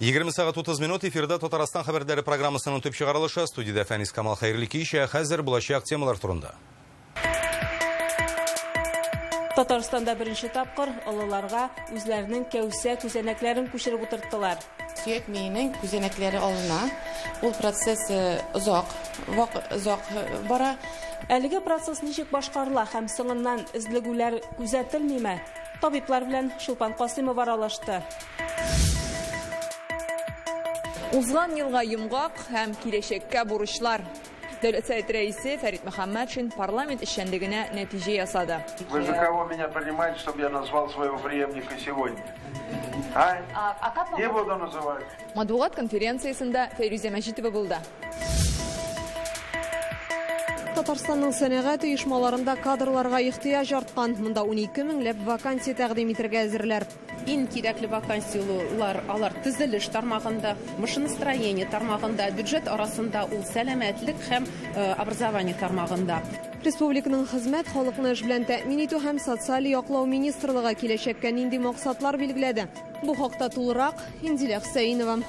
20 сәгать 30 минут эфирда Татарстан хәбәрләре программасының төп чыгарылышы. Студиядә Фәнис Камал, хәерле кич. Хәзер булачак темалар турында. Татарстанда беренче тапкыр олыларга үзләренең кәүсә күзәнәкләрен күчереп утырттылар. Сөяк миенең күзәнәкләре алына. Ул процесс озак бара. Әлеге процесс ничек башкарыла һәм соңыннан эзлегүләр күзәтелмиме? Табиблар белән Чулпан Касыймова аралашты. Узган елга йомгак һәм киләчәккә бурычлар. Дәүләт Советы рәисе Фәрит Мөхәммәтшин парламент эшчәнлегенә нәтиҗә ясады. Вы за кого меня принимаете, чтобы я назвал своего преемника сегодня? А? Не буду называть. Матбугат конференциясендә Фәйрүзә Мәҗитова булды. Татарстанның сәнәгать оешмаларында кадрларга ихтыяҗ арткан. Монда 12 меңләп вакансия тәкъдим итәргә әзерләр. Иң кирәкле вакансиялар алар төзелеш тармагында, машиностроение тармагында, бюджет арасында ул сәламәтлек һәм образование тармагында. Республиканың хезмәт, халыкны эш белән тәэмин итү һәм социаль яклау министрлыгы киләчәккә нинди максатлар билгеләде? Бу хакта тулырак Индилә Хөсәенова.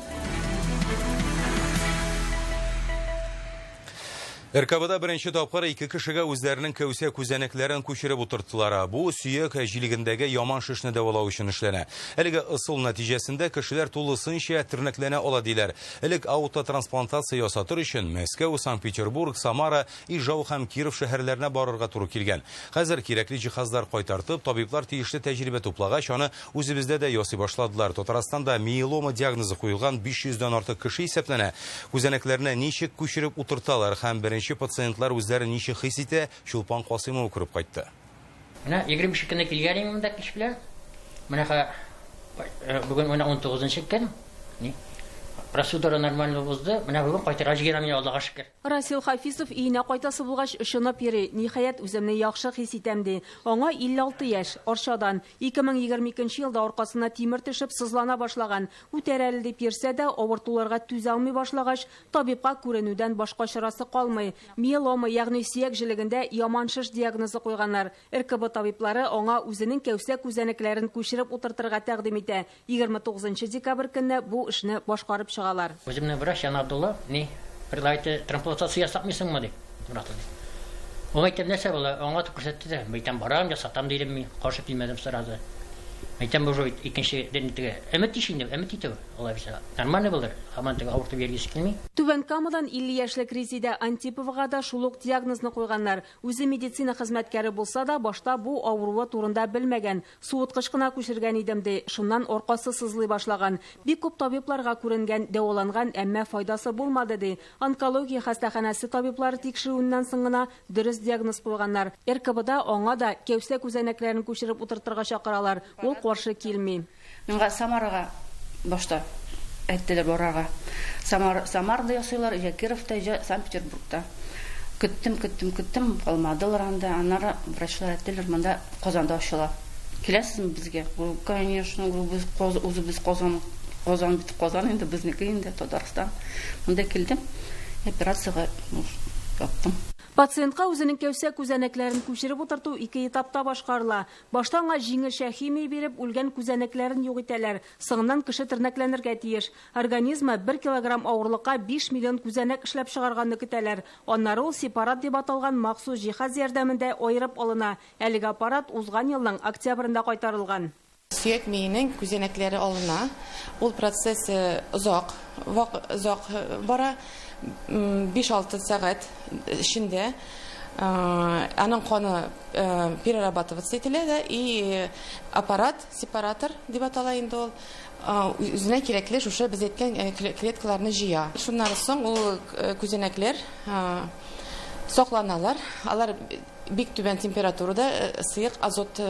РКБда беренче тапкыр ике кешегә үзләренең кәүсә күзәнәкләрен күчереп утырттылар. Бу сөяк җилегендәге яман шешне дәвалау өчен эшләнә. Әлеге ысул нәтиҗәсендә кешеләр тулысынча тернәкләнә ала диләр. Элек аутотрансплантация ясатыр өчен Мәскәү, Санкт-Петербург, Самара, Ижау һәм Киров шәһәрләренә барырга туры килгән. Хәзер кирәкле җиһазлар кайтартып, табиблар тиешле тәҗрибә туплагач, аны үзебездә дә ясый башладылар. Татарстанда миелома диагнозы куелган 500дән артык кеше исәпләнә. Күзәнәкләрне ничек күчереп утырталар һәм беренче пациентлар үзләрен ничек хис итә, Чулпан Касыймова күреп кайтты. Менә 22 көнне килгән идем монда кич белән. Менә бүген менә 19 көн. Процедура нормально узды. Менә бүген кайтырга җыенам, Аллага шөкер. Расил Хафизов өенә кайтасы булгач очынып йөри. Ниһаять, үземне яхшы хис итәм ди. Аңа 56 яшь, Арчадан. 2022 елда аркасына тимер төшеп сызлана башлаган. Үтәр әле дип йөрсә дә, авыртуларга түзә алмый башлагач, табибка күренүдән башка чарасы калмый. Миелома, ягъни сөяк җелегендә яман шеш диагнозы куйганнар. РКБ табиблары аңа үзенең кәүсә күзәнәкләрен күчереп утыртырга тәкъдим итә. 29 декабрь көнне бу эшне башкарып чыгалар. Үземнең врач Ян Абдулла ни предлагает трансплантация ясатмыйсыңмы дип. Ул әйтте, нәрсә була? Аңа күрсәтте дә, әйтәм, барам, ясатам дидем мин, каршы килмәдем сразу. Әйтәм, уже икенче теге өмет инде, өмет итү, алай булса. Нормально булыр, һаман теге авыртып йөргесе килми. Түбән Камадан 50 яшьлек Резида Антиповага да шул ук диагнозны куйганнар. Үзе медицина хезмәткәре булса да, башта бу авыруы турында белмәгән. Суыткыч кына күчергән идем ди. Шуннан аркасы сызлый башлаган. Бик күп табибларга күренгән, дәваланган, әмма файдасы булмады ди. Онкология хастаханәсе табиблары тикшерүеннән соң гына дөрес диагноз куйганнар. РКБда аңа да кәүсә күзәнәкләрен күчереп утыртырга чакыралар. Ул каршы килми. Миңа Самарага башта әйттеләр барырга. Самарда ясыйлар, я Кировта, я Санкт-Петербургта. Көттем, көттем, көттем, алмадылар анда. Аннары врачлар әйттеләр, монда Казанда ачыла. Киләсезме безгә? Конечно, без үзебез Казан, Казан бит Казан инде, безнеке инде, Татарстан. Монда килдем, операциягә яттым. Пациентка үзенең кәүсә күзәнәкләрен күчереп утырту ике этапта башкарыла. Башта аңа җиңелчә химия биреп, үлгән күзәнәкләрен юк итәләр. Соңыннан кеше тернәкләнергә тиеш. Организмы 1 килограмм авырлыкка 5 миллион күзәнәк эшләп чыгарганны көтәләр. Аннары ул сепарат дип аталган махсус җиһаз ярдәмендә аерып алына. Әлеге аппарат узган елның октябрендә кайтарылган. Сөяк миенең күзәнәкләре алына. Ул процесс озак бара. 5-6 сәгать эчендә аның каны перерабатываться ителә дә, и аппарат, сепаратор дип атала инде ул, үзенә кирәкле шушы без әйткән клеткаларны җыя. Шуннан соң ул күзәнәкләр сакланалар. Алар бик түбән температурада сыек азот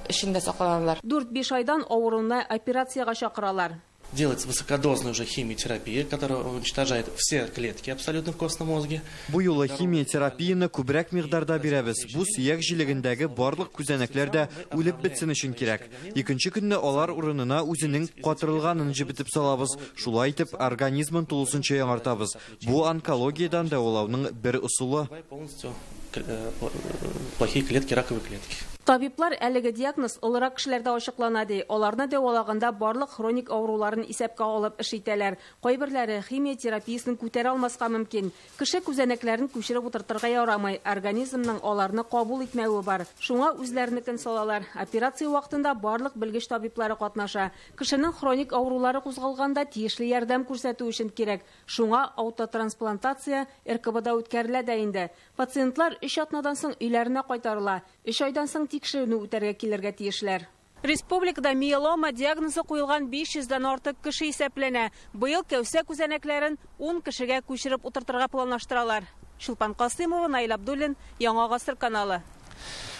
эчендә сакланалар. 4-5 айдан авыруны операциягә чакыралар. Делается высокодозная уже химиотерапия, которая уничтожает все клетки абсолютно в костном мозге. Бу юлы химиотерапияны күбрәк микъдарда бирәбез. Бу сөяк җилегендәге барлык күзәнәкләр дә үлеп бетсен өчен кирәк. Икенче көнне алар урынына үзенең катырылганын җебетеп салабыз. Шулай итеп организмын тулысынча яңартабыз. Бу онкологиядән дәвалауның бер ысулы. Полностью плохие клетки, раковые клетки. Табиблар әлеге диагноз олырак кешеләрдә ачыклана ди. Аларны дәвалаганда барлык хроник авыруларын исәпкә алып эш итәләр. Кайберләре химия терапиясен күтәрә алмаска мөмкин. Кеше күзәнәкләрен күчереп утыртырга ярамый. Организмның аларны кабул итмәве бар. Шуңа үзләренекен салалар. Операция вакытында барлык белгеч табиблары катнаша. Кешенең хроник авырулары кузгалганда тиешле ярдәм күрсәтү өчен кирәк. Шуңа аутотрансплантация РКБда үткәрелә дә инде. Пациентлар 3 атнадан соң өйләренә кайтарыла. 3 айдан соң тикшерүне үтәргә килергә тиешләр. Республикада миелома диагнозы куелган 500дән артык кеше исәпләнә. Быел кәүсә күзәнәкләрен 10 кешегә күчереп утыртырга планлаштыралар. Чулпан Касымова, Наил Абдуллин, Яңа Гасыр каналы.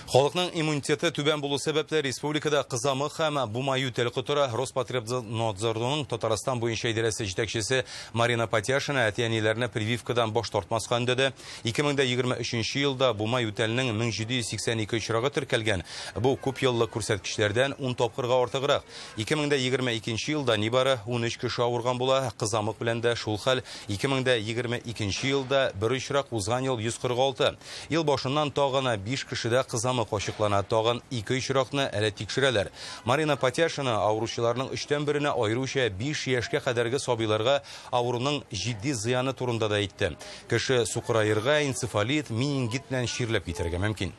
Халыкның иммунитеты түбән булу сәбәпле республикада кызамык һәм бума ютәл котыра. Роспотребнадзорның Татарстан буенча идарәсе җитәкчесе Марина Патяшина әти-әниләрне прививкадан баш тартмаска өндәде. 2023 елда бума ютәлнең 1782 очрагы теркәлгән. Бу күп еллык күрсәткечләрдән 10 тапкырга артыграк. 2022 елда нибары 13 кеше авырган була. Кызамык белән дә шул хәл. 2022 елда бер очрак, узган ел 146. Ел башыннан тагын 5 кешедә кызамык ачыклана, тагын 2 очракны әле тикшерәләр. Марина Патяшина авыручыларның 1/3-енә, аеруча 5 яшькә кадәрге сабыйларга авыруның җитди зыяны турында да әйтте. Кеше сукыраерга, энцефалит, менингит белән чирләп китәргә мөмкин.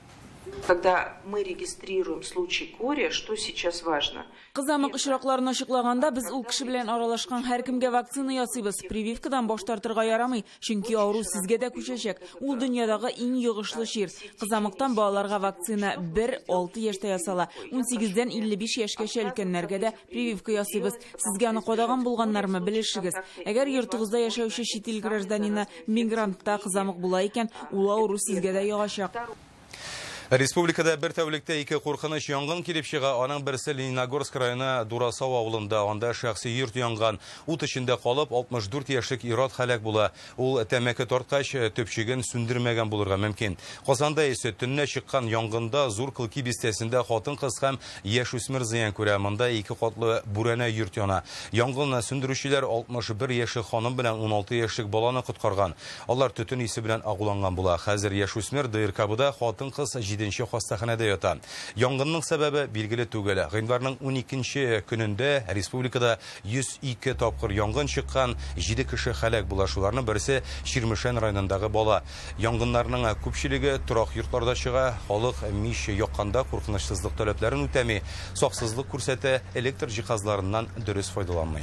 Когда мы регистрируем случай кори, что сейчас важно? Кызамык очракларын ачыклаганда без ул кеше белән аралашкан һәркемгә вакцина ясыйбыз. Прививкадан баш тартырга ярамый, чөнки авыру сезгә дә күчәчәк. Ул дөньядагы иң йогышлы чир. Кызамыктан балаларга вакцина 1-6 яшьтә ясала. 18дән 55 яшькәчә өлкәннәргә дә прививка ясыйбыз. Сезгә аны кадаган булганнармы, белешегез. Әгәр йортыгызда яшәүче чит ил гражданины мигрантта кызамык була икән, ул авыру сезгә дә йогачак. Республикада бер тәүлектә 2 куркыныч янгын килеп чыга. Аның берсе Лениногорск районы Дурасау авылында. Анда шәхси йорт янган. Ут эчендә калып 64 яшьлек ир-ат һәлак була. Ул тәмәке тарткач төпчеген сүндермәгән булырга мөмкин. Казанда исә төнлә чыккан янгында Зур Кылки бистәсендә хатын-кыз һәм яшүсмер зыян күрә. Монда 2 катлы бүрәнә йорт яна. Янгынны сүндерүчеләр 61 яшьлек ханым белән 16 яшьлек баланы коткарган. Алар төтен исе белән агуланган була. Хәзер яшүсмер ДРКБда, хатын-кыз 7-нче хастаханәдә ята. Янгынның сәбәбе билгеле түгел. Гыйнварның 12-нче көнендә республикада 102 тапкыр янгын чыккан, 7 кеше һәлак була. Шуларның берсе Чирмешән районындагы бала. Янгыннарның күпчелеге торак йортларда чыга. Халык мич якканда куркынычсызлык таләпләрен үтәми, саксызлык күрсәтә, электр җиһазларыннан дөрес файдаланмый.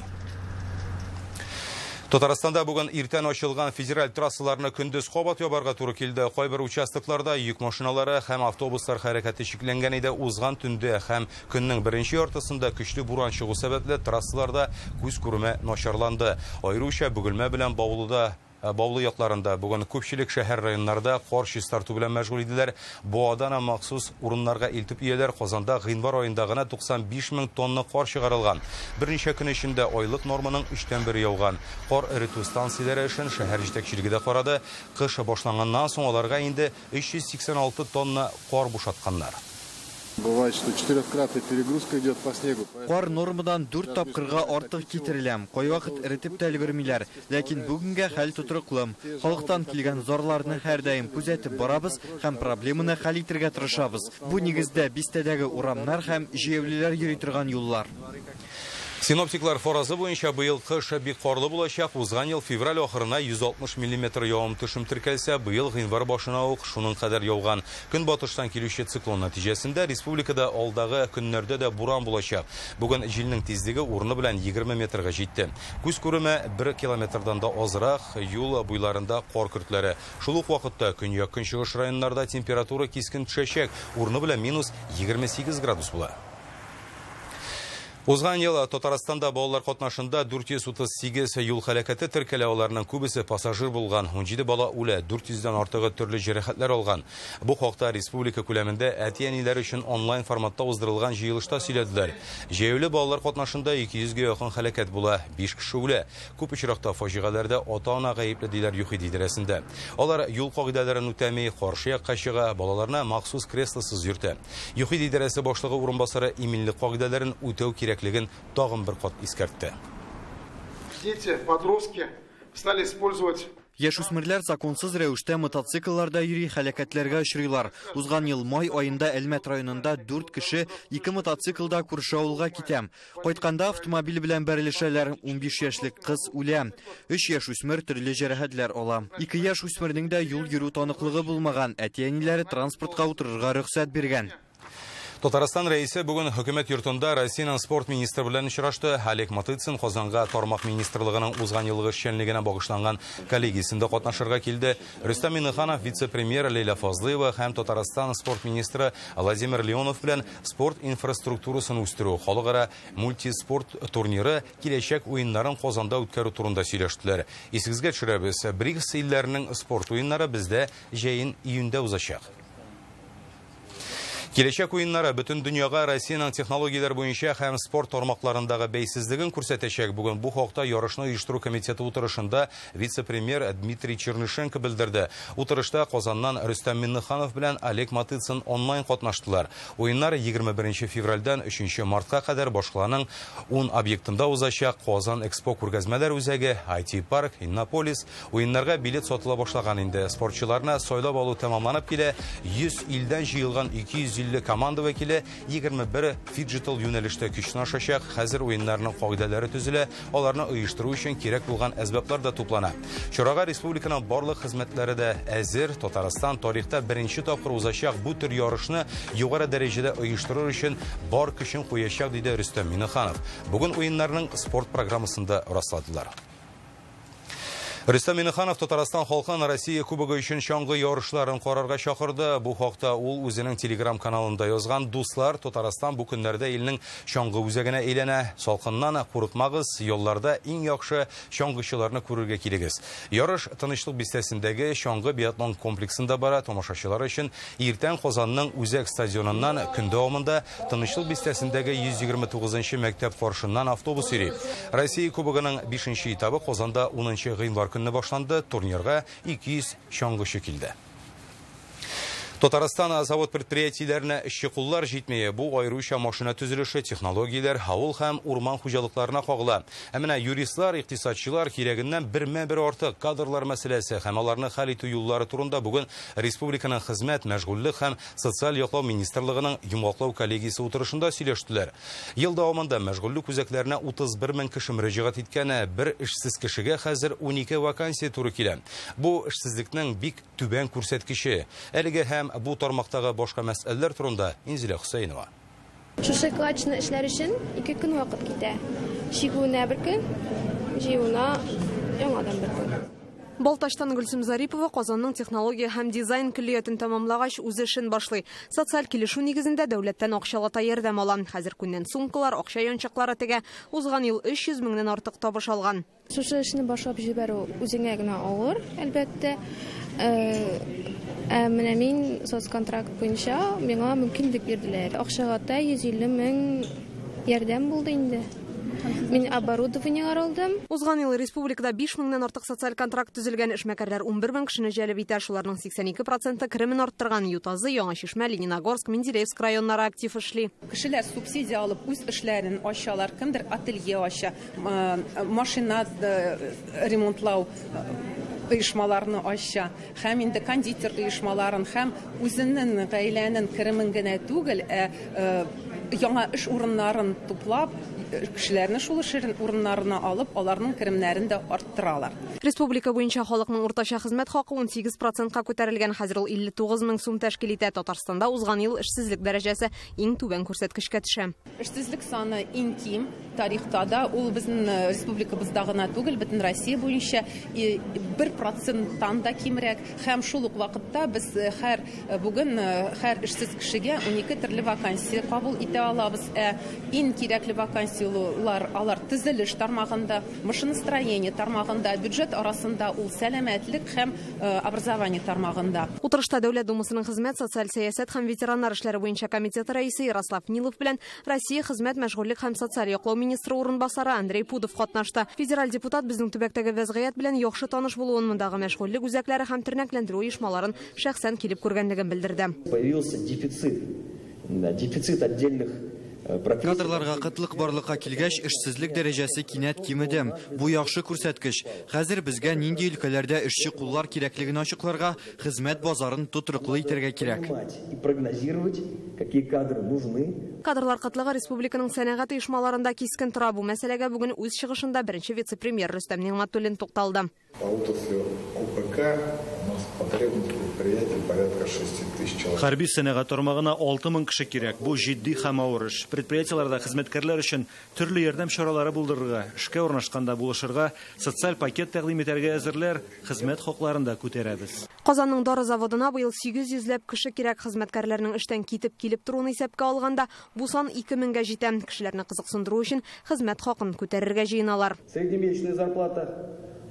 Татарстанда бүген иртән ачылган федераль трассаларны көндез кабат ябарга туры килде. Кайбер участокларда йөк машиналары һәм автобуслар хәрәкәте чикләнгән иде. Узган төндә һәм көннең беренче яртысында көчле буран чыгу сәбәпле трассаларда күз күреме начарланды. Аеруча Бөгелмә белән Баулы якларында бүген күпчелек шәһәр районнарда кар чистарту белән мәшгуль иделәр. Буадан махсус урыннарга илтеп ияләр. Казанда гыйнвар аенда гына 95 мең тонна кар чыгарылган. Берничә көн эчендә айлык норманың 1/3 яуган. Кар эретү станцияләре эшен шәһәр җитәкчелеге дә карады. Кыш башланганнан соң аларга инде 386 тонна кар бушатканнар. Бывает, что четырехкратная перегрузка идет по снегу. Кар нормадан 4 тапкырга артык китерелә. Кайвакыт эретеп тә өлгермиләр. Ләкин бүгенгә хәл тотрыклы. Халыктан килгән зарларны һәрдаим күзәтеп барабыз һәм проблеманы хәл итәргә тырышабыз. Бу нигездә бистәдәге урамнар һәм җәяүлеләр йөри торган юллар. Синоптиклар фаразы буенча быел кыш бик карлы булачак. Узган ел февраль ахырына 160 миллиметр явым төшем теркәлсә, быел гыйнвар башына ук шуның кадәр яуган. Көнбатыштан килүче циклон нәтиҗәсендә республикада алдагы көннәрдә дә буран булачак. Бүген җилнең тизлеге урыны белән 20 метрга җитте. Күз күреме 1 километрдан да азрак, юл буйларында кар көртләре. Шул ук вакытта көньяк-көнчыгыш районнарда температура кискен төшәчәк. Урыны белән минус 28 градус була. Узган ел Татарстанда балалар катнашында 438 юл һәлакәте теркәлә. Аларның күбесе пассажир булган. 17 бала үлә, 400дән артыгы төрле җәрәхәтләр алган. Бу хакта республика күләмендә әти-әниләр өчен онлайн форматта уздырылган җыелышта сөйләделәр. Җәяүле балалар катнашында 200гә якын һәлакәт була, 5 кеше үлә. Күп очракта фаҗигаләрдә ата-ана гаепле, диләр ЮХИДИ идарәсендә. Алар юл кагыйдәләрен үтәми, каршы якка чыга, балаларны махсус креслосыз йөртә. ЮХИДИ идарәсе башлыгы урынбасары иминлек кагыйдәләрен үтәү кирәк тагын бер кат искәртте. Дети, подростки стали использовать. Яшүсмерләр законсыз рәвештә мотоциклларда йөри, һәлакәтләргә очрыйлар. Узган ел май аенда Әлмәт районында 4 кеше 2 мотоциклда күрше авылга китә. Кайтканда автомобиль белән бәрелешәләр. 15 яшьлек кыз үлә. 3 яшүсмер төрле җәрәхәтләр ала. 2 яшүсмернең дә юл йөрү таныклыгы булмаган. Әти-әниләре транспортка утырырга рөхсәт биргән. Татарстан рәисе бүген хөкүмәт йортында Россиянең спорт министры белән очрашты. Олег Матыцин Казанга тармак министрлыгының узган елгы эшчәнлегенә багышланган коллегиясендә катнашырга килде. Рөстәм Миңнеханов вице-премьер Ләйлә Фазлыева һәм Татарстан спорт министры Владимир Леонов белән спорт инфраструктурасын үстерү, халыкара мультиспорт турниры киләчәк уеннарын Казанда үткәрү турында сөйләштеләр. Исегезгә төшерәбез, БРИКС илләренең спорт уеннары бездә җәен июньдә узачак. Киләчәк уеннары бөтен дөньяга Россиянең технологияләр буенча һәм спорт тармакларындагы бәйсезлеген күрсәтәчәк. Бүген бу хакта ярышны оештыру комитеты утырышында вице-премьер Дмитрий Чернышенко белдерде. Утырышта Казаннан Рөстәм Миңнеханов белән Олег Матыцин онлайн катнаштылар. Уеннар 21 февральдән 3 мартка кадәр башкаланың 10 объектында узачак. Казан Экспо күргәзмәләр үзәге, IT парк, Иннополис. Уеннарга билет сатыла башлаган инде. Спортчыларны сайлап алу тәмамланып килә. 100 илдән җыелган 250 команда вәкиле 21 фиджитал юнәлештә көч сынашачак. Хәзер уеннарның кагыйдәләре төзелә, аларны оештыру өчен кирәк булган әсбаплар да туплана. Чарага республиканың барлык хезмәтләре дә әзер. Татарстан тарихта беренче тапкыр узачак бу төр ярышны югары дәрәҗәдә оештырыр өчен бар көчен куячак, диде Рөстәм Миңнеханов. Бүген уеннарның спорт программасында расладылар. Рөстәм Миңнеханов Татарстан халкын Россия Кубогы өчен чаңгы ярышларын карарга чакырды. Бу хакта ул үзенең Telegram каналында язган. Дуслар, Татарстан бу көннәрдә илнең чаңгы үзәгенә әйләнә. Салкыннан курыкмагыз, юлларда иң яхшы чаңгычыларны күрергә килегез. Ярыш Тынычлык бистәсендәге чаңгы биатлон комплексында бара. Тамашачылар өчен иртән Казанның үзәк стадионыннан көн дәвамында Тынычлык бистәсендәге 129 мәктәп каршыннан автобус йөри. Россия Кубогының 5 этабы Казанда 10 гыйнвар көнне башланды. Турнирга 200 чаңгычы килде. Татарстан завод предприятиеләренә эшче куллар җитмәе. Бу аеруча машина төзелеше, технологияләр, авыл һәм урман хуҗалыкларына кагыла. Ә менә юристлар, икътисадчылар кирәгеннән бермә-бер артык. Кадрлар мәсьәләсе һәм аларны хәл итү юллары турында бүген республиканың хезмәт, мәшгульлек һәм социаль яклау министрлыгының йомгаклау коллегиясе утырышында сөйләштеләр. Ел дәвамында мәшгульлек үзәкләренә 31 мең кеше мөрәҗәгать иткән, бер эшсез кешегә хәзер 12 вакансия туры килә. Бу эшсезлекнең бик түбән күрсәткече. Әлеге һәм бу тармактагы башка мәсьәләләр турында Инзилә Хөсәенова. Шушы клатчны эшләр өчен 2 көн вакыт китә. Чигүенә бер көн, җыюына яңадан бер көн. Балтачтан Гөлсем Зарипова Казанның технология һәм дизайн көллиятен тәмамлагач үз эшен башлый. Социаль килешү нигезендә дәүләттән акчалата ярдәм ала. Хәзер күннән сумкалар, акча янчыклары тегә. Узган ел 300 меңнән артык табыш алган. Шушы эшне башлап җибәрү үзеңә генә авыр, әлбәттә. Менә мин соцконтракт буенча миңа мөмкинлек бирделәр. Акчалата 150 мең ярдәм булды инде. Мин оборудование алдым. Узган ел республикада 5 меңнән артык социаль контракт төзелгән. Эшмәкәрләр 11 мең кешене җәлеп итә. Шуларның 82% керемен арттырган. Ютазы, Яңа Чишмә, Лениногорск, Менделеевск районнары актив эшли. Кешеләр субсидия алып үз эшләрен ачалар. Кемдер ателье ача, машина ремонтлау оешмаларны ача, һәм инде кондитер оешмаларын, һәм үзенең гаиләнең керемен генә түгел, ә яңа эш урыннарын туплап, кешеләрне шул эш урыннарына алып, аларның керемнәрен дә арттыралар. Республика буенча халыкның уртача хезмәт хакы 18%-ка күтәрелгән. Хәзер ул 59 мең сум тәшкил итә. Татарстанда узган ел эшсезлек дәрәҗәсе иң түбән күрсәткечкә төшә. Эшсезлек саны иң ким тарихта да, ул безнең республикабызда гына түгел, бөтен Россия буенча 1%-тан да кимрәк. Һәм шул ук вакытта без һәр бүген һәр эшсез кешегә 12 төрле вакансия кабул итә алабыз. Ә иң кирәкле вакансиялар алар төзелеш тармагында, машиностроение тармагында, бюджет арасында ул сәламәтлек һәм образование тармагында. Утырышта Дәүләт Думасының хезмәт, социаль сәясәт һәм ветераннар эшләре буенча комитеты рәисе Ярослав Нилов белән Россия хезмәт, мәшгульлек һәм социаль яклау министры урынбасары Андрей Пудов катнашты. Федераль депутат безнең төбәктәге вәзгыять белән яхшы таныш булуын, мондагы мәшгульлек үзәкләре һәм тернәкләндерү оешмаларын шәхсән килеп күргәнлеген белдерде. Появился дефицит, дефицит отдельных Кадрларга кытлык барлыкка килгәч, эшсезлек дәрәҗәсе кинәт кимеде. Бу яхшы күрсәткеч. Хәзер безгә нинди өлкәләрдә эшче куллар кирәклеген ачыкларга, хезмәт базарын тотрыклы итәргә кирәк. Кадрлар кытлыгы республиканың сәнәгать оешмаларында кискен тора. Бу мәсьәләгә бүген үз чыгышында беренче вице-премьер Рөстәм Нигъмәтуллин тукталды. По отрасли ОПК у нас потребность предприятий порядка 6000 человек. Хәрби сәнәгать тармагына 6000 кеше кирәк. Бу җитди һәм авыр эш. Предприятиеләрдә хезмәткәрләр өчен төрле ярдәм чаралары булдырырга, эшкә урнашканда булышырга, социаль пакет тәкъдим итәргә әзерләр, хезмәт хакларын да күтәрәбез. Казанның дары заводына быел 800 ләп кеше кирәк. Хезмәткәрләрнең эштән китеп килеп торуын исәпкә алганда, бу сан 2000гә җитә. Кешеләрне кызыксындыру өчен хезмәт хакын күтәрергә җыеналар. Среднемесячная зарплата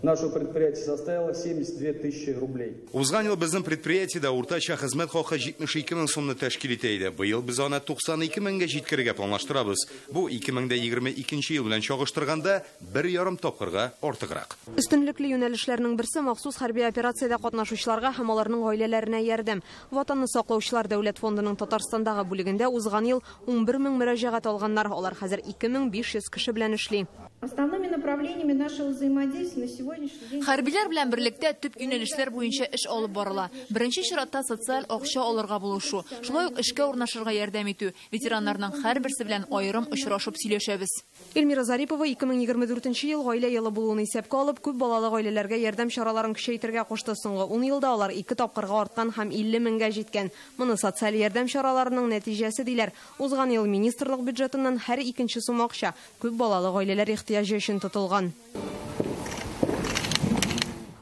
нашего предприятия составила 72 тысячи рублей. Узган ел безнең предприятиедә уртача хезмәт хакы 72 мең сумны тәшкил итә иде. Быел без аны 92 меңгә җиткерергә планлаштырабыз. Бу 2022 ел белән чагыштырганда 1,5 тапкырга артыграк. Өстенлекле юнәлешләрнең берсе махсус хәрби операциядә катнашучыларга һәм аларның гаиләләренә ярдәм. Ватанны саклаучылар дәүләт фондының Татарстандагы бүлегендә узган ел 11 мең мөрәҗәгать алганнар. Алар хәзер 2500 кеше белән эшли. Основными направлениями нашего взаимодействия на сегодняшний день. Хәрбиләр белән берлектә төп юнәлешләр буенча эш алып барыла. Беренче чиратта социаль акча алырга булышу, шулай ук эшкә урнашырга ярдәм итү. Ветераннарның һәрберсе белән аерым очрашып сөйләшәбез. Эльмира Зарипова 2024 ел гаилә елы булуын исәпкә алып, күп балалы гаиләләргә ярдәм чараларын көчәйтергә кушты. Соңгы 10 елда алар 2 тапкырга арткан һәм 50 меңгә җиткән. Моны социаль ярдәм чараларының нәтиҗәсе диләр. Узган ел министрлык бюджетыннан һәр икенче сум акча күп балалы гаиләләр ихтыяҗы өчен тотылган.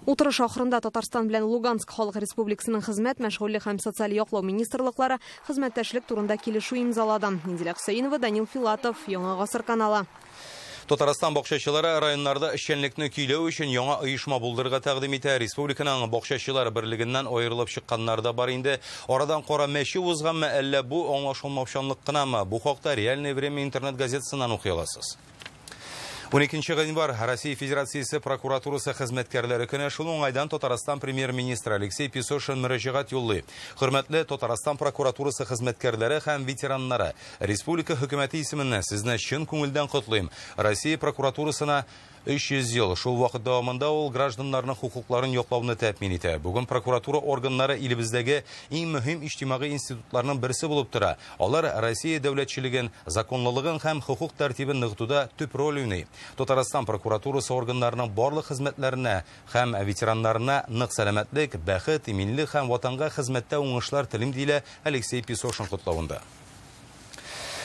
Утырыш ахырында Татарстан белән Луганск Халык Республикасының хезмәт, мәшгульлек һәм социаль яклау министрлыклары хезмәттәшлек турында килешү имзалады. Инзилә Хөсәенова, Данил Филатов, Яңа Гасыр каналы. Татарстан бакчачылары районнарда эшчәнлекне көйләү өчен яңа оешма булдырырга тәкъдим итә. Республиканың бакчачылар берлегеннән аерылып чыкканнар да бар инде. Арадан кара мәче узганмы, әллә бу аңлашылмаучанлык кынамы? Бу хакта Реальное время интернет газетасыннан укый аласыз. 12 гыйнвар Россия Федерациясе прокуратурасы хезмәткәрләре көне. Шул уңайдан Татарстан премьер-министры Алексей Песошин мөрәҗәгать юллый. Хөрмәтле Татарстан прокуратурасы хезмәткәрләре һәм ветераннары, республика хөкүмәте исеменнән сезне чын күңелдән котлыйм. Россия прокуратурасына 300 ел. Шул вакыт дәвамында ул гражданнарның хокукларын яклауны тәэмин итә. Бүген прокуратура органнары илебездәге иң мөһим иҗтимагый институтларның берсе булып тора. Алар Россия дәүләтчелеген, законлылыгын һәм хокук тәртибен ныгытуда төп роль уйный. Татарстан прокуратурасы органнарының барлык хезмәтләренә һәм ветераннарына нык сәламәтлек, бәхет, иминлек һәм ватанга хезмәттә уңышлар телим, диелә Алексей Песошин котлавында.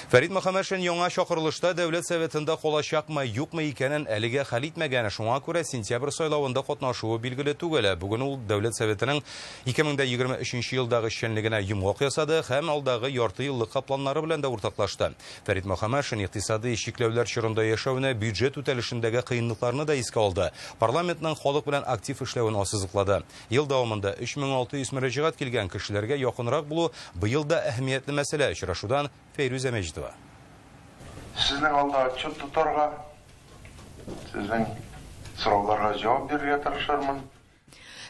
Фәрит Мөхәммәтшин яңа чакырылышта Дәүләт Советында калачакмы, юкмы икәнен әлегә хәл итмәгән. Шуңа күрә сентябрь сайлавында катнашуы билгеле түгел. Бүген ул Дәүләт Советының 2023 елдагы эшчәнлегенә йомгак ясады һәм алдагы ярты еллыкка планнары белән дә уртаклашты. Фәрит Мөхәммәтшин икътисади чикләүләр чорында яшәүне, бюджет үтәлешендәге кыенлыкларны да искә алды. Парламентның халык белән актив эшләвен ассызыклады. Ел дәвамында 3600 мөрәҗәгать килгән кешеләргә якынрак булу быел да әһәмиятле мәсьәлә. Очрашудан Фәйрүзә Мәҗитова. Сезнең алда отчет тотарга, сезнең сорауларга җавап бирергә тырышырмын.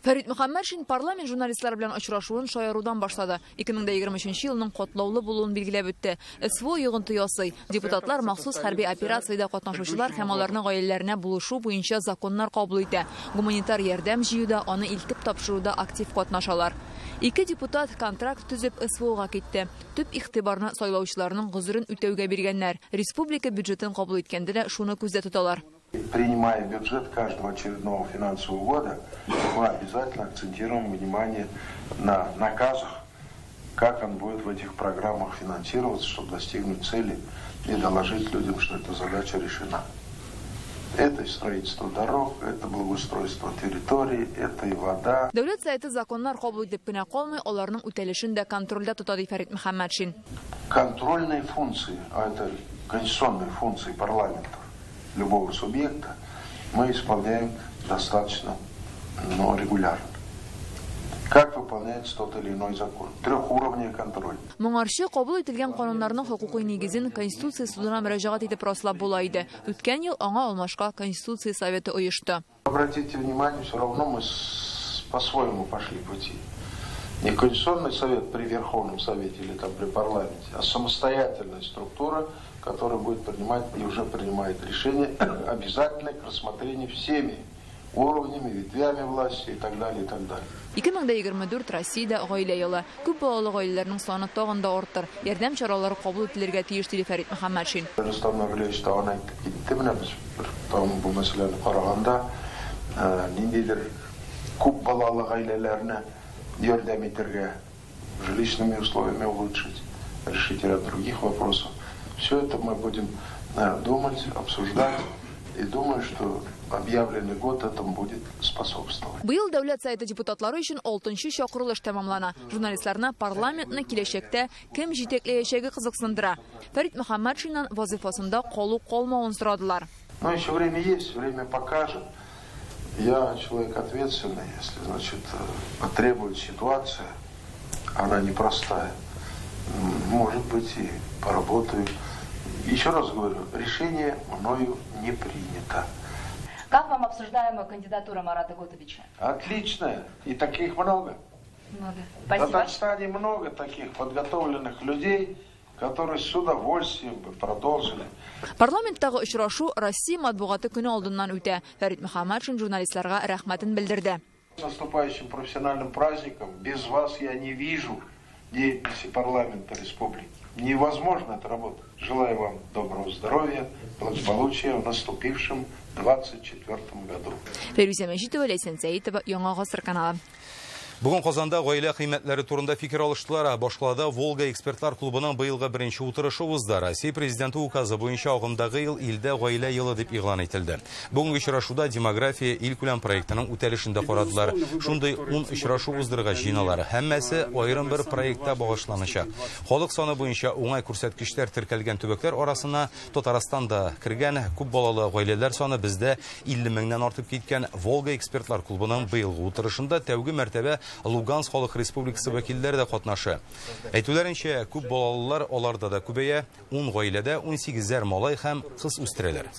Фәрит Мөхәммәтшин парламент журналистлары белән очрашуын шаярудан башлады. 2023 елның катлаулы булуын билгеләп үтте. СВО йогынты ясый. Депутатлар махсус хәрби операциядә катнашучылар һәм аларның гаиләләренә булышу буенча законнар кабул итә. Гуманитар ярдәм җыюда, аны илтеп тапшыруда актив катнашалар. Ике депутат контракт төзеп СВОга китте. Төп игътибарны сайлаучыларның гозерен үтәүгә биргәннәр. Республика бюджетын кабул иткәндә дә шуны күздә тоталар. Принимая бюджет каждого очередного финансового года, мы обязательно акцентируем внимание на наказах, как он будет в этих программах финансироваться, чтобы достигнуть цели и доложить людям, что эта задача решена. Это и строительство дорог, это благоустройство территории, это и вода. Дәүләт Советы законнар кабул итеп кенә калмый, аларның үтәлешен дә контрольдә тота, ди Фәрит Мөхәммәтшин. Контрольные функции, а это конституционные функции парламента любого субъекта, мы исполняем достаточно, но регулярно. Как выполняется тот или иной закон? Трехуровневый контроль. Моңарчы кабул ителгән кануннарның хокукый нигезен Конституция судына мөрәҗәгать итеп раслап була иде. Үткән ел аңа алмашка Конституция советы оешты. Обратите внимание, все равно мы по-своему пошли пути. Не Конституционный совет при Верховном Совете или там при парламенте, а самостоятельная структура, которая будет принимать и уже принимает решения, обязательно к рассмотрению всеми уровнями, ветвями власти и так далее, и так далее. 2024 Россиядә гаилә елы. Күп балалы гаиләләрнең саны тагын да артыр. Ярдәм чаралары кабул ителергә тиеш, диде Фәрит Мөхәммәтшин. Рөстәм Нургалиевич тагын әйтеп китте, менә без бер тагын бу мәсьәләне караганда, ниндидер күп балалы гаиләләрне ярдәм итәргә, жилищными условиями улучшить, решить ряд других вопросов. Все это мы будем думать, обсуждать. И думаю, что объявленный год этому будет способствовать. Быел Дәүләт Советы депутатлары өчен 6нчы чакырылыш тәмамлана. Журналистларны парламентны киләчәктә кем җитәкләячәге кызыксындыра. Фәрит Мөхәммәтшиннан вазифасында калу-калмавын сорадылар. Но еще время есть, время покажет. Я человек ответственный, если, значит, потребует ситуация, она непростая. Может быть, и поработаю. Еще раз говорю, решение мною не принято. Как вам обсуждаемая кандидатура Марата Готовича? Отличная. И таких много. Много. В Спасибо. Татарстане много таких подготовленных людей, которые с удовольствием бы продолжили. Парламенттагы очрашу Россия матбугаты көне алдыннан үтә. Фәрит Мөхәммәтшин журналистларга рәхмәтен белдерде. С наступающим профессиональным праздником. Без вас я не вижу деятельности парламента республики. Невозможно эта работа. Желаю вам доброго здоровья, благополучия в наступившем 24 году. Фәйрүзә Мәҗитова, Ләйсән Сәитова, Яңа Гасыр каналы. Бүген Казанда гаилә кыйммәтләре турында фикер алыштылар. Башкалада Волга экспертлар клубының быелгы беренче утырышы узды. Россия президенты указы буенча агымдагы ел илдә гаилә елы дип игълан ителде. Бүгенге очрашуда демография илкүләм проектының үтәлешен дә карадылар. Шундый 10 очрашу уздырырга җыеналар. Һәммәсе аерым бер проектта багышланачак. Халык саны буенча уңай күрсәткечләр теркәлгән төбәкләр арасына Татарстан да кергән. Күп балалы гаиләләр саны бездә 50 меңнән артып киткән. Волга экспертлар клубының быелгы утырышында тәүге мәртәбә Луганск халык республикасы вәкилләре дә катнаша. Әйтүләренчә, күп балалылар аларда да күбәя. 10 гаиләдә 18 малай һәм кыз үстерәләр.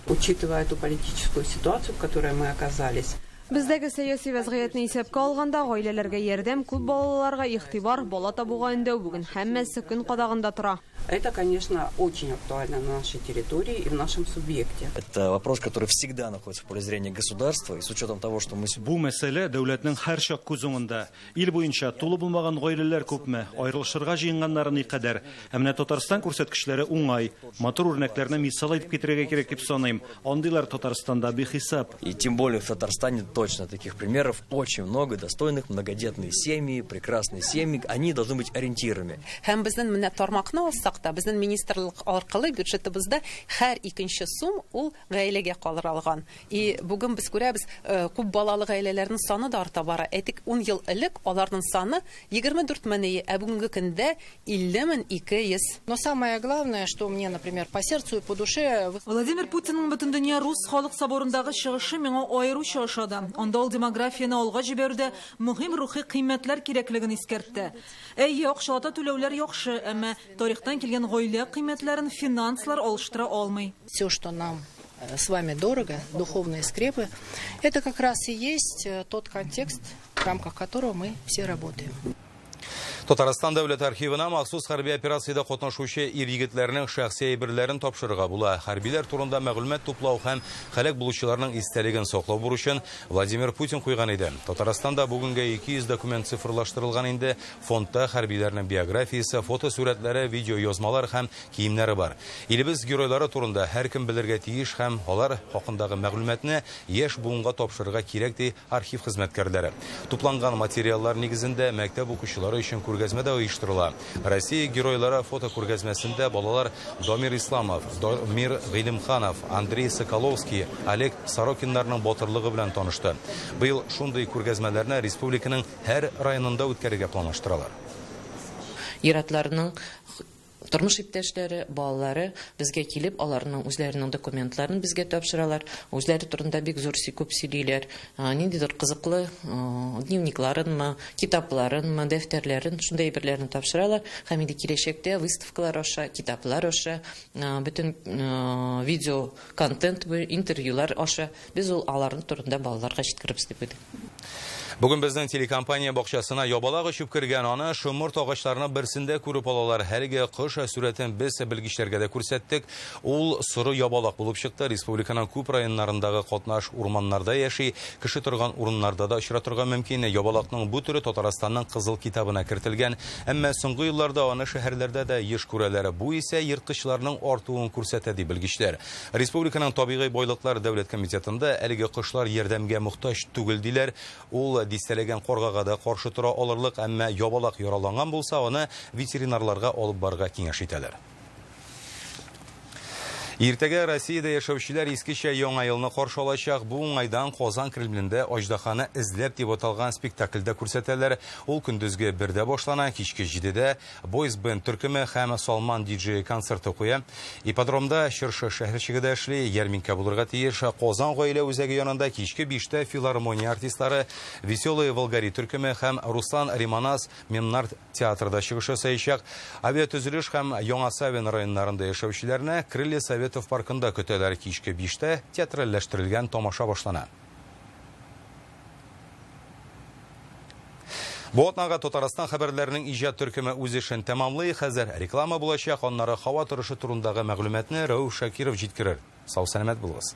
Учитывая ту политическую ситуацию, в которой мы оказались, Бездәге сәяси вәзгыятьне исәпкә алганда, гаиләләргә ярдәм, күп балаларга игътибар, бала табуга өндәү бүген һәммәсе көн кадагында тора. Это, конечно, очень актуально на нашей территории и в нашем субъекте. Это вопрос, который всегда находится в поле зрения государства, и с учетом того, что мы Бу мәсьәлә дәүләтнең һәрчак күз уңында. Ил буенча тулы булмаган гаиләләр күпме, аерылышырга җыенганнары никадәр. Ә менә Татарстан күрсәткечләре уңай. Матур үрнәкләрне мисал итеп китерергә кирәк дип саныйм. Андыйлар Татарстанда бихисап. И тем более в Татарстане точно таких примеров очень много, достойных, многодетные семьи, прекрасные семьи, они должны быть ориентирами. Һәм безнең менә тармакны алсак та, безнең министрлык аркылы бюджетыбызда һәр икенче сум ул гаиләгә калдырылган. И бүген без күрәбез, күп балалы гаиләләрнең саны да арта бара. Әйтик, 10 ел элек аларның саны 24 мең, ә бүгенге көндә 50 200. Но самое главное, что мне, например, по сердцу и по душе... Владимир Путинның Бөтендөнья Рус халык соборындагы чыгышы миңа аеруча ошады. Анда ул демографияне алга җибәрүдә мөһим рухи кыйммәтләр кирәклеген искәртте. Әйе, акчалата түләүләр яхшы, әмма тарихтан килгән гаилә кыйммәтләрен финанслар алыштыра алмый. Все, что нам с вами дорого, духовные скрепы, это как раз и есть тот контекст, в рамках которого мы все работаем. Татарстан дәүләт архивына махсус хәрби операциядә катнашучы ир-егетләрнең шәхси әйберләрен тапшырырга була. Хәрбиләр турында мәгълүмат туплау һәм һәлак булучыларның истәлеген саклау бурычын Владимир Путин куйган иде. Татарстанда бүгенгә 200 документ цифрлаштырылган инде. Фондта хәрбиләрнең биографиясе, фотосурәтләре, видеоязмалар һәм киемнәре бар. Илебез геройлары турында һәркем белергә тиеш һәм алар хакындагы мәгълүматны яшь буынга тапшырырга кирәк, ди архив хезмәткәрләре. Тупланган материаллар нигезендә мәктәп укучылары өчен күргәзмә дә оештырыла. Россия геройлары фото күргәзмәсендә балалар Дамир Исламов, Дамир Гыйлемханов, Андрей Соколовский, Олег Сорокиннарның батырлыгы белән танышты. Быел шундый күргәзмәләрне республиканың һәр районында үткәрергә планлаштыралар. Ир-атларның тормыш иптәшләре, балалары безгә килеп, аларның үзләренең документларын безгә тапшыралар, үзләре турында бик зур күп сөйлиләр, ниндидер кызыклы дневникларынмы, китапларынмы, дәфтәрләрен, шундай әйберләрен тапшыралар. Һәм инде киләчәктә выставкалар аша, китаплар аша, бөтен видео контент, интервьюлар аша без ул аларның турында балаларга җиткерербез дип уйлыйм. Бүген безнең телекомпания бакчасына ябалак очып кергән, аны шомырт агачларының берсендә күреп алалар. Әлеге кош сурәтен без белгечләргә дә күрсәттек. Ул соры ябалак булып чыкты. Республиканың күп районнарындагы катнаш урманнарда яши, кеше торган урыннарда да очратырга мөмкин. Ябалакның бу төре Татарстанның Кызыл китабына кертелгән. Әмма соңгы елларда аны шәһәрләрдә дә еш күрәләр. Бу исә ерткычларның артуын күрсәтә, ди белгечләр. Республиканың табигый байлыклар дәүләт комитетында әлеге кошлар ярдәмгә мохтаҗ түгел диләр. Ул дистәләгән каргага да каршы тора алырлык, әмма ябалак яраланган булса, аны ветеринарларга алып барырга киңәш итәләр. Иртәгә Россиядә яшәүчеләр искечә Яңа елны каршы алачак. Бу уңайдан Казан Кремлендә Аждаһаны эзләп дип аталган спектакльдә күрсәтәләр. Ул көндезге 1-дә башлана, кичке 7-дә Boys Band төркеме һәм Салман диджей концерты куя. Ипподромда Чыршы шәһәрчеге дә эшли, ярминкә булырга тиеш. Казан гаилә үзәге янында кичке 5-тә филармония артистлары Веселые Волгари төркеме һәм Руслан Риманас Мемнар театрда чыгыш ясаячак. Авиатөзелеш һәм Яңа Савин районнарында яшәүчеләрне Крылья Советов паркында көтәләр. Кичке 5-тә театральләштерелгән тамаша башлана. Бу атнага Татарстан хәбәрләренең иҗат төркеме үз эшен тәмамлый. Хәзер реклама булачак, аннары һава торышы турындагы мәгълүматны Рәүф Шакиров җиткерер. Сау сәламәт булыгыз.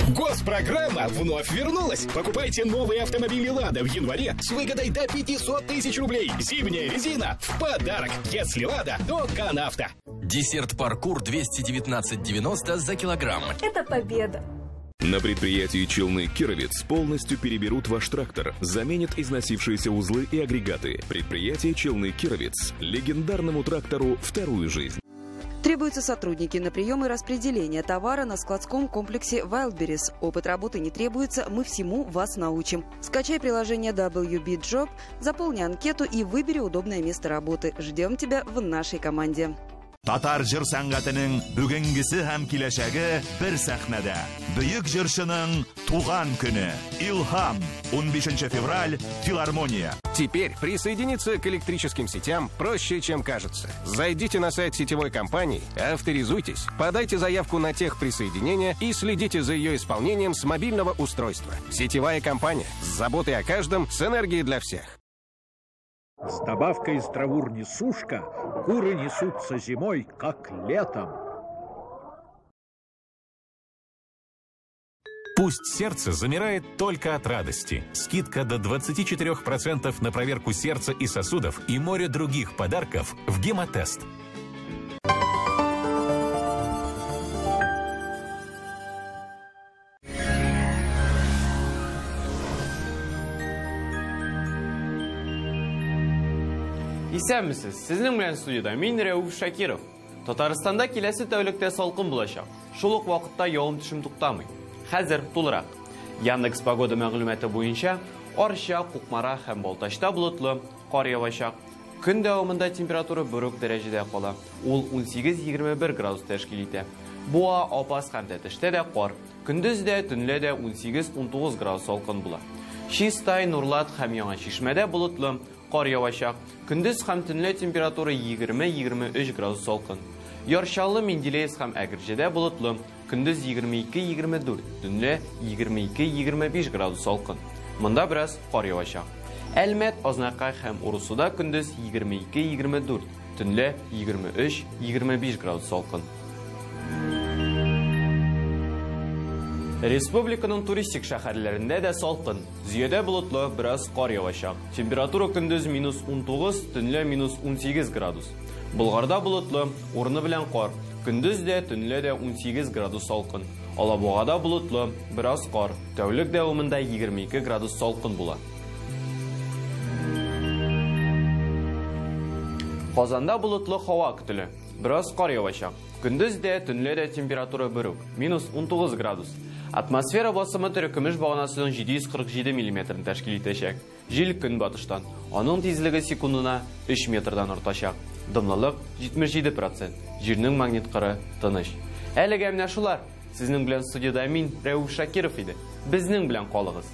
Госпрограмма вновь вернулась. Покупайте новые автомобили «Лада» в январе с выгодой до 500 тысяч рублей. Зимняя резина в подарок. Если «Лада», то «Канавто». Десерт «Паркур» 219,90 за килограмм. Это победа. На предприятии «Челны-Кировец» полностью переберут ваш трактор, заменят износившиеся узлы и агрегаты. Предприятие «Челны-Кировец» легендарному трактору вторую жизнь. Требуются сотрудники на прием и распределение товара на складском комплексе Wildberries. Опыт работы не требуется, мы всему вас научим. Скачай приложение WB Job, заполни анкету и выбери удобное место работы. Ждем тебя в нашей команде. Татар җыр сәнгатенең бүгенгесе һәм киләчәге бер сәхнәдә. Бөек җырчының туган көне. Илһам. 15 февраль. Филармония. Теперь присоединиться к электрическим сетям проще, чем кажется. Зайдите на сайт сетевой компании, авторизуйтесь, подайте заявку на техприсоединение и следите за ее исполнением с мобильного устройства. Сетевая компания с заботой о каждом, с энергией для всех. С добавкой «Здравур несушка» куры несутся зимой, как летом. Пусть сердце замирает только от радости. Скидка до 24% на проверку сердца и сосудов и море других подарков в Гемотест. Исәнмесез, сезнең белән студияда мин Рәүф Шакиров. Татарстанда киләсе тәүлектә салкын булачак. Шул ук вакытта явым-төшем туктамый. Хәзер тулырак. Яндекс погода мәгълүматы буенча Арча, Кукмара һәм Балтачта болытлы, кар явачак. Көн дәвамында температура бер үк дәрәҗәдә кала. Ул 18-21 градус тәшкил итә. Буа, Апас һәм Тәтештә дә кар. Көндез дә, төнлә дә 18-19 градус салкын була. Чистай, Нурлат һәм Яңа Чишмәдә болытлы, кар явачак. Көндез һәм төнлә температура 20-23 градус салкын. Яр Чаллы, Менделеевск һәм Әгерҗедә болытлы. Көндез 22-24, төнлә 22-25 градус салкын. Монда бераз кар явачак. Әлмәт, Азнакай һәм Урусуда көндез 22-24, төнлә 23-25 градус салкын. Республиканың туристик шәһәрләрендә дә салкын. Зөядә болытлы, бераз кар явачак. Температура көндез -19, төнлә -18 градус. Болгарда болытлы, урыны белән кар. Көндез дә, төнлә дә 18 градус салкын. Алабугада болытлы, бераз кар. Тәүлек дәвамында 22 градус салкын була. Казанда болытлы һава көтелә. Бераз кар явачак. Көндез дә, төнлә дә температура бер үк, -19 градус. Атмосфера басымы терекөмеш баганасының 747 миллиметрын тәшкил итәчәк. Җил көнбатыштан. Аның тизлеге секундына 3 метрдан артачак. Дымлылык 77%. Җирнең магнит кыры тыныч. Әлегә менә шулар. Сезнең белән студияда мин, Рәүф Шакиров иде. Безнең белән калыгыз.